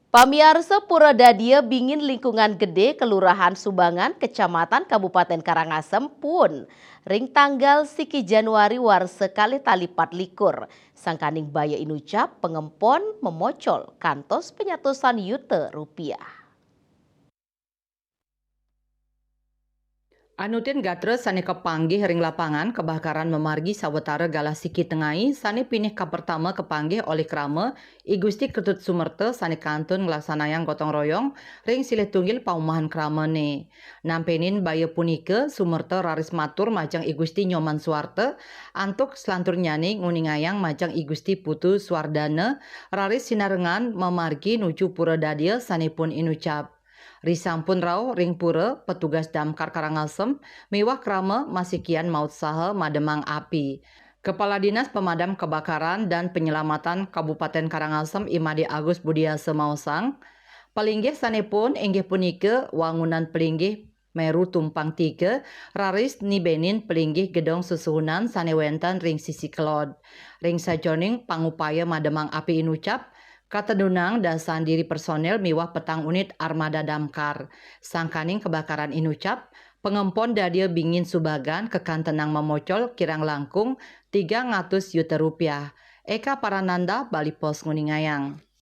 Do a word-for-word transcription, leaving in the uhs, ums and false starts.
Pamiarsa, Pura Dadia Bingin Lingkungan Gede, Kelurahan Subangan, Kecamatan Kabupaten Karangasem pun ring tanggal siki Januari warsa kalih tali pat likur. Sangkaning baya inucap pangempon mamocol kantos panyatusan yuta rupiah. Anutin gatra sane kapanggih ring lapangan, kabakaran mamargi sawatara galah siki tengai sane pinih kapertama kapanggih olih krama I Gusti Ketut Sumerta sane kantun nglaksanayang gotong royong ring silih tunggil paumahan kramane. Nampenin baya punika, Sumerta raris matur majeng I Gusti Nyoman Suarta antuk selanturnnyane nguningayang majeng I Gusti Putu Suardana raris sinarengan mamargi nuju Pura Dadia sane pun inucap. Risampun rauh ring pura, petugas Damkar Karangasem miwah krama masikian mautsaha mademang api. Kepala Dinas Pemadam Kebakaran dan Penyelamatan Kabupaten Karangasem, I Made Agus Budiasa, maosang, palinggih sane pun inggih punika wangunan palinggih Meru Tumpang Tiga, raris nibenin palinggih gedong sesuhunan sane wenten ring sisi kelod. Ring sajeroning pangupaya mademang api inucap, katedunang dasan diri personel miwah petang unit armada damkar. Sangkaning kabakaran inucap, pangempon Dadia Bingin Subagan kakantenang mamocol kirang langkung tigang atus yuta rupiah. Eka Parananda, Bali Post, nguningayang.